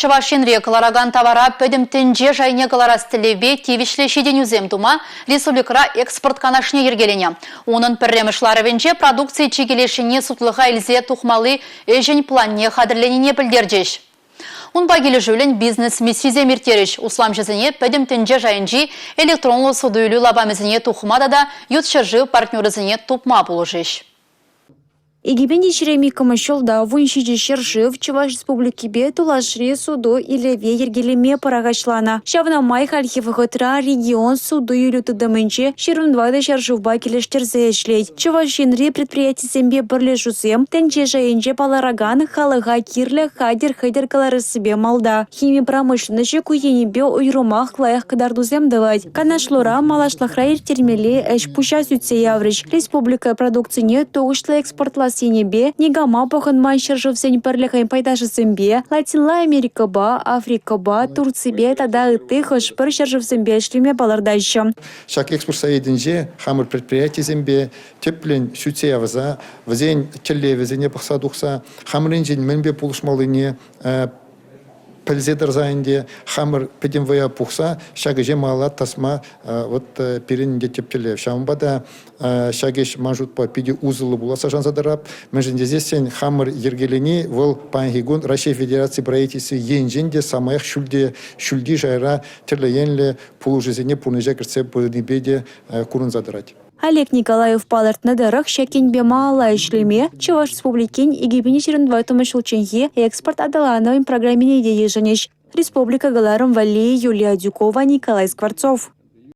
Чӑваш Енре кӑларакан тавара пӗтӗм тӗнче шайне кӑларас тӗллевпе тивӗҫлӗ ҫитӗнӳсем тума республикӑра экспорт канашне йӗркеленӗ. Унӑн пӗрремӗш ларӑвӗнче продукци чикӗ леш енне сутлӑха илсе тухмалли ӗҫӗн планне хатӗрленине пӗлтерчӗҫ. Унпа килӗшӳллӗн бизнес-миссисем ирттерӗҫ, усламҫӑсене пӗтӗм тӗнче шайӗнчи электронлӑ суту-илӳ лапамӗсене тухма тата ют ҫӗршыв партнерӗсене тупма пулӑшӗҫ. 2022 ҫулта 17 ҫӗршыв Чӑваш Республикипе тулашри суту-илӗве йӗркелеме пӑрахӑҫланӑ. Ҫавна май хальхи вӑхӑтра регион суту-илӳ тытӑмӗнче 24 ҫӗршывпа килӗштерсе ӗҫлет. Чӑваш Енри предприятисемпе пӗрлешӳсем тӗнче шайӗнче палӑракан халӑха кирлӗ хатӗр-хӗтӗр кӑларассипе малта. Хими промышленноҫӗ ку енӗпе уйрӑмах лайӑх кӑтартусем тӑвать. Канашлура малашлӑхра ирттермелли ӗҫ-пуҫа сӳтсе яврӗҫ. Республика продукцине тухӑҫлӑ экспортлас енӗпе никама пӑхӑнман ҫӗршывсен пӗрлӗхӗн пайташӗсемпе, Латинла Америкӑпа, Африкӑпа, Турципе тата ытти хӑш-пӗр ҫӗршывсемпе ӗҫлеме палӑртаҫҫӗ. Ҫак экспорт советӗнче хамӑр предприятисемпе тӗплӗн сӳтсе явса, вӗсен тӗллевӗсене пӑхса тухса хамӑр енчен мӗнпе пулӑшмаллине пӗлсе тӑрса ӗнтӗ хамӑр пӗтӗм вӑя пухса ҫак ӗҫе малалла тӑсма вот пирӗн ӗнтӗ тӗп тӗллев. Ҫавӑнпа та ҫак ӗҫ ман шутпа питӗ усӑллӑ пуласса шанса тӑрап. Мӗншӗн тесессӗн хамӑр йӗркелени вӑл паянхи кун Раҫҫей Федераци правительстви енчен те самаях ҫӳлте ҫӳлти шайра тӗрлӗ енлӗ пулӑшусене пурнӑҫа кӗртсе пынипе те курӑнса тӑрать. Олег Николаев палӑртнӑ тӑрӑх, ҫак енпе малалла ӗҫлеме Чӑваш Республикин 2024 ҫулчченхи экспорт аталанӑвӗн программине те йышӑнӗҫ. Республика кӑларӑм валли Юлия Адюкова, Николай Скворцов.